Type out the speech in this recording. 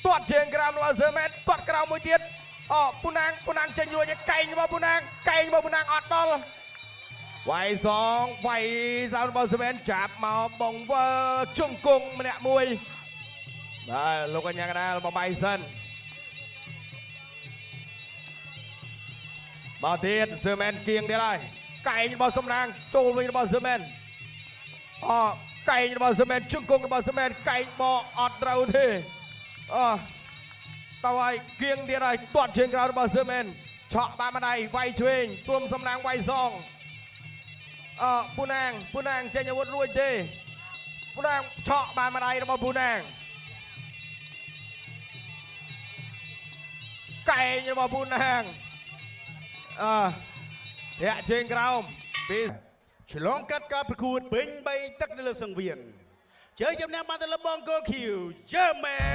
ទាត់ជើងក្រោមរបស់សឺមែនទាត់ក្រោមមួយទៀតអូពូណាងពូណាងចេញរួចហើយកែងរបស់ពូណាងកែងរបស់ពូណាងអត់ដល់វាយសងវាយស្ដាំរបស់សឺមែនចាប់មកបងវើជង្គង់ម្នាក់មួយបាទលោកកញ្ញាកដាលបបាយសិនមកទៀតសឺមែនគៀងទៀតហើយកែងរបស់សំណាងចូលវិញរបស់សឺមែន អកែងរបស់សឺមែនជង្គង់របស់សឺមែនកែងបកអត់ត្រូវទេអតើហើយគៀងទៀតហើយទាត់ជើងក្រោយរបស់សឺមែនឆក់បានម្ដាយវាយឆ្វេងសួមសំណាងវាយសងអពូណាងពូណាងចេញអាវុធរួចទេពូណាងឆក់បានម្ដាយរបស់ពូណាងកែងរបស់ពូណាងអធាក់ជើងក្រោមពី ឆ្លងកាត់ការប្រកួតពេញបីទឹកនៅលើសង្វៀនជើងជំនះបានទៅលើបង្គោលខៀវយេមែន។